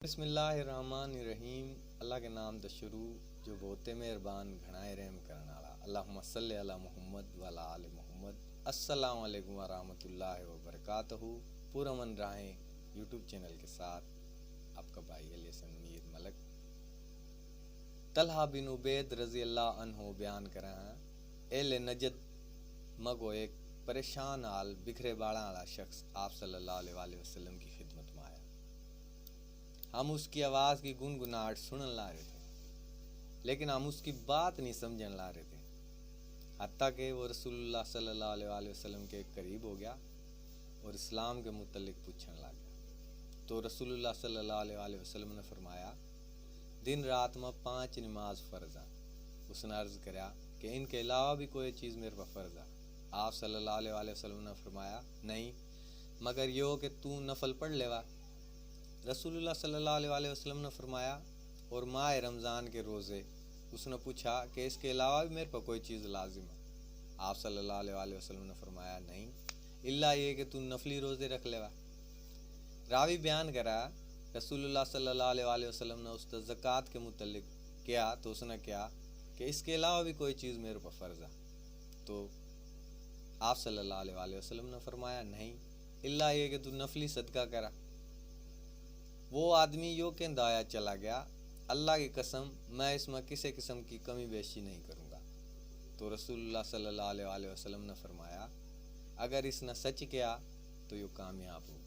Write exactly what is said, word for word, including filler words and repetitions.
बिस्मिल्लाहिर्रहमानिर्रहीम। अल्लाह के नाम दा शुरू, जो बहुते मेहरबान, घणाए रहम करण वाला। अल्लाहुम्मा सल्लि अला मुहम्मद व अला आले मुहम्मद। अस्सलाम वालेकुम व रहमतुल्लाहि व बरकातहू। पुरअमन राहें YouTube चैनल के साथ आपका भाई अली हसन मीर मलक। तलहा बिन उबैद रजी अल्लाह अन्हो बयान करा हैं, एले नजद मगो एक परेशान हाल, बिखरे बालां वाला शख्स आप सल्लल्लाहु अलैहि वसल्लम की खिदमत में आया। हम उसकी आवाज़ की गुनगुनाहट सुनन ला रहे थे, लेकिन हम उसकी बात नहीं समझन ला रहे थे। हत्ता कि वो रसूलुल्लाह सल्लल्लाहु अलैहि वसल्लम के करीब हो गया और इस्लाम के मुतल्लिक पूछण लग गया। तो रसूलुल्लाह सल्लल्लाहु अलैहि वसल्लम ने फरमाया, दिन रात में पांच नमाज फ़र्ज हैं। उसने अर्ज़ करया कि इनके अलावा भी कोई चीज़ मेरे पर फ़र्ज है? आप सल्लल्लाहु अलैहि वसल्लम ने फरमाया, नहीं, मगर यो कि तू नफल पढ़ लेवा। रसूलुल्लाह सल्लल्लाहु अलैहि वसल्लम ने फरमाया, और माह रमज़ान के रोज़े। उसने पूछा कि इसके अलावा भी मेरे पर कोई चीज़ लाजिम है? आप सल्लल्लाहु अलैहि वसल्लम ने फरमाया, नहीं, इल्ला ये कि तू नफली रोज़े रख लेवा। रावी बयान करा, रसूलुल्लाह सल्लल्लाहु अलैहि वसल्लम ने उससे ज़कात के मुतल्लिक किया तो उसने कहा कि इसके अलावा भी कोई चीज़ मेरे पर फ़र्ज है? तो आप सल्लल्लाहु अलैहि वसल्लम ने फरमाया, नहीं, इल्ला ये कि तू नफली सदका करा। वो आदमी यो कहंदा होया चला गया, अल्लाह की कसम, मैं इसमें किसी किस्म की कमी बेशी नहीं करूँगा। तो रसूलुल्लाह सल्लल्लाहु अलैहि वसल्लम ने फरमाया, अगर इसने सच किया तो यो कामयाब हो।